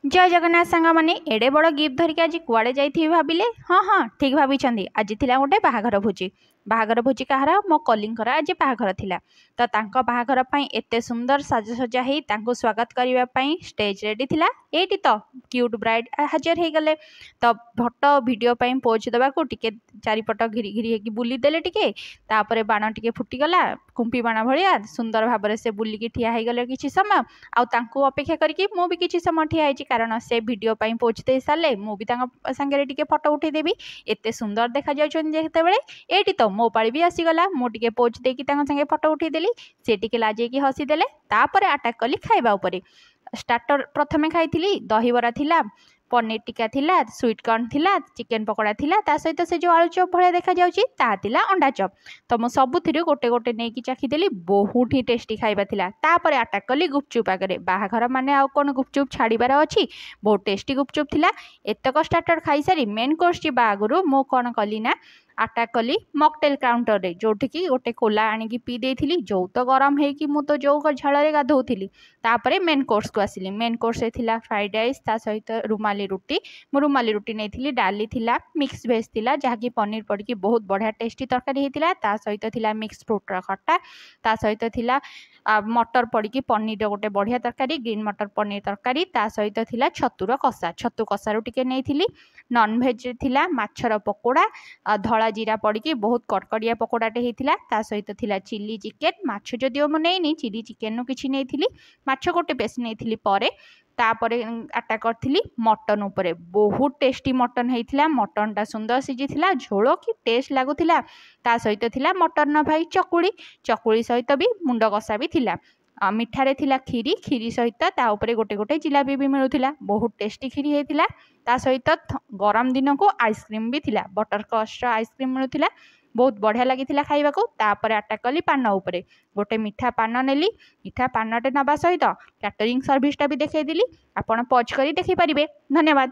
ଜୟ ଜଗନ୍ନାଥ ସାଙ୍ଗମାନେ। ଏଡ଼େ ବଡ଼ ଗିଫ୍ଟ ଧରିକି ଆଜି କୁଆଡ଼େ ଯାଇଥିବି ଭାବିଲେ? ହଁ ହଁ, ଠିକ୍ ଭାବିଛନ୍ତି। ଆଜି ଥିଲା ଗୋଟେ ବାହାଘର ଭୋଜି। ବାହାଘର ଭୋଜି କାହାର? ମୋ କଲିଙ୍କର ଆଜି ବାହାଘର ଥିଲା। ତ ତାଙ୍କ ବାହାଘର ପାଇଁ ଏତେ ସୁନ୍ଦର ସାଜସଜ୍ଜା ହେଇ ତାଙ୍କୁ ସ୍ୱାଗତ କରିବା ପାଇଁ ଷ୍ଟେଜ୍ ରେଡ଼ି ଥିଲା। ଏଇଠି ତ କ୍ୟୁଟ୍ ବ୍ରାଇଡ୍ ହାଜର ହେଇଗଲେ। ତ ଫଟୋ ଭିଡ଼ିଓ ପାଇଁ ପୋଜ୍ ଦେବାକୁ ଟିକେ ଚାରିପଟ ଘିରି ଘିରି ହେଇକି ବୁଲିଦେଲେ ଟିକେ। ତାପରେ ବାଣ ଟିକେ ଫୁଟିଗଲା, କୁମ୍ପି ବାଣ ଭଳିଆ। ସୁନ୍ଦର ଭାବରେ ସେ ବୁଲିକି ଠିଆ ହେଇଗଲେ କିଛି ସମୟ, ଆଉ ତାଙ୍କୁ ଅପେକ୍ଷା କରିକି ମୁଁ ବି କିଛି ସମୟ ଠିଆ ହେଇଛି, କାରଣ ସେ ଭିଡ଼ିଓ ପାଇଁ ପୋଜ୍ ଦେଇ ସାରିଲେ ମୁଁ ବି ତାଙ୍କ ସାଙ୍ଗରେ ଟିକେ ଫଟୋ ଉଠେଇଦେବି। ଏତେ ସୁନ୍ଦର ଦେଖାଯାଉଛନ୍ତି ଯେତେବେଳେ। ଏଇଠି ତ ମୋ ପାଳି ବି ଆସିଗଲା। ମୁଁ ଟିକେ ପୋଜ୍ ଦେଇକି ତାଙ୍କ ସାଙ୍ଗେ ଫଟୋ ଉଠେଇଦେଲି। ସେ ଟିକେ ଲାଜେଇକି ହସିଦେଲେ। ତାପରେ ଆଟାକ୍ କଲି ଖାଇବା ଉପରେ। ଷ୍ଟାର୍ଟର ପ୍ରଥମେ ଖାଇଥିଲି। ଦହିବରା ଥିଲା, ପନିର ଟିକା ଥିଲା, ସୁଇଟ୍ କର୍ନ ଥିଲା, ଚିକେନ ପକୋଡ଼ା ଥିଲା, ତା ସହିତ ସେ ଯେଉଁ ଆଳୁ ଚପ୍ ଭଳିଆ ଦେଖାଯାଉଛି ତାହା ଥିଲା ଅଣ୍ଡା ଚପ୍। ତ ମୁଁ ସବୁଥିରୁ ଗୋଟେ ଗୋଟେ ନେଇକି ଚାଖିଦେଲି। ବହୁତ ହିଁ ଟେଷ୍ଟି ଖାଇବା ଥିଲା। ତାପରେ ଆଟାକ୍ କଲି ଗୁପଚୁପ୍ ଆଗରେ। ବାହାଘର ମାନେ ଆଉ କ'ଣ ଗୁପଚୁପ୍ ଛାଡ଼ିବାର ଅଛି? ବହୁତ ଟେଷ୍ଟି ଗୁପଚୁପ୍ ଥିଲା। ଏତକ ଷ୍ଟାର୍ଟର ଖାଇସାରି ମେନ୍ କୋର୍ସ ଯିବା ଆଗରୁ ମୁଁ କ'ଣ କଲି ନା ଆଟାକ୍ କଲି ମକଟେଲ୍ କାଉଣ୍ଟରରେ, ଯେଉଁଠିକି ଗୋଟେ କୋଲା ଆଣିକି ପିଇ ଦେଇଥିଲି। ଯେଉଁ ତ ଗରମ ହେଇକି ମୁଁ ତ ଯେଉଁ ଝାଳରେ ଗାଧୋଉଥିଲି। ତାପରେ ମେନ୍ କୋର୍ସକୁ ଆସିଲି। ମେନ୍ କୋର୍ସରେ ଥିଲା ଫ୍ରାଇଡ଼୍ ରାଇସ୍, ତା ସହିତ ରୁମାଲି ରୁଟି। ମୁଁ ରୁମାଲି ରୁଟି ନେଇଥିଲି। ଡାଲି ଥିଲା, ମିକ୍ସ ଭେଜ୍ ଥିଲା, ଯାହାକି ପନିର ପଡ଼ିକି ବହୁତ ବଢ଼ିଆ ଟେଷ୍ଟି ତରକାରୀ ହେଇଥିଲା। ତା ସହିତ ଥିଲା ମିକ୍ସ ଫ୍ରୁଟ୍ର ଖଟା। ତା ସହିତ ଥିଲା ମଟର ପଡ଼ିକି ପନିରର ଗୋଟେ ବଢ଼ିଆ ତରକାରୀ, ଗ୍ରୀନ୍ ମଟର ପନିର ତରକାରୀ। ତା ସହିତ ଥିଲା ଛତୁର କଷା। ଛତୁ କଷାରୁ ଟିକେ ନେଇଥିଲି। ନନଭେଜ୍ ଥିଲା ମାଛର ପକୋଡ଼ା, ଧଳା ଜିରା ପଡ଼ିକି ବହୁତ କଡ଼କଡ଼ିଆ ପକୋଡ଼ାଟେ ହେଇଥିଲା। ତା ସହିତ ଥିଲା ଚିଲି ଚିକେନ୍। ମାଛ ଯଦିଓ ମୁଁ ନେଇନି, ଚିଲି ଚିକେନ୍ରୁ କିଛି ନେଇଥିଲି, ମାଛ ଗୋଟେ ପିସ୍ ନେଇଥିଲି ପରେ। ତାପରେ ଆଟାକ୍ କରିଥିଲି ମଟନ୍ ଉପରେ। ବହୁତ ଟେଷ୍ଟି ମଟନ୍ ହେଇଥିଲା। ମଟନ୍ଟା ସୁନ୍ଦର ସିଝିଥିଲା, ଝୋଳ କି ଟେଷ୍ଟ ଲାଗୁଥିଲା। ତା ସହିତ ଥିଲା ମଟନ୍ର ଭାଇ ଚକୁଳି, ଚକୁଳି ସହିତ ବି ମୁଣ୍ଡ କଷା ବି ଥିଲା। ମିଠାରେ ଥିଲା କ୍ଷୀରି, କ୍ଷୀରି ସହିତ ତା ଉପରେ ଗୋଟେ ଗୋଟେ ଜିଲାପି ବି ମିଳୁଥିଲା। ବହୁତ ଟେଷ୍ଟି କ୍ଷୀରି ହେଇଥିଲା। ତା ସହିତ ଗରମ ଦିନକୁ ଆଇସ୍କ୍ରିମ୍ ବି ଥିଲା, ବଟର ସ୍କଚ୍ର ଆଇସ୍କ୍ରିମ୍ ମିଳୁଥିଲା। ବହୁତ ବଢ଼ିଆ ଲାଗିଥିଲା ଖାଇବାକୁ। ତାପରେ ଆଟାକ୍ କଲି ପାନ ଉପରେ। ଗୋଟେ ମିଠା ପାନ ନେଲି। ମିଠା ପାନଟେ ନେବା ସହିତ କ୍ୟାଟରିଂ ସର୍ଭିସଟା ବି ଦେଖେଇଦେଲି। ଆପଣ ପଜ୍ କରି ଦେଖିପାରିବେ। ଧନ୍ୟବାଦ।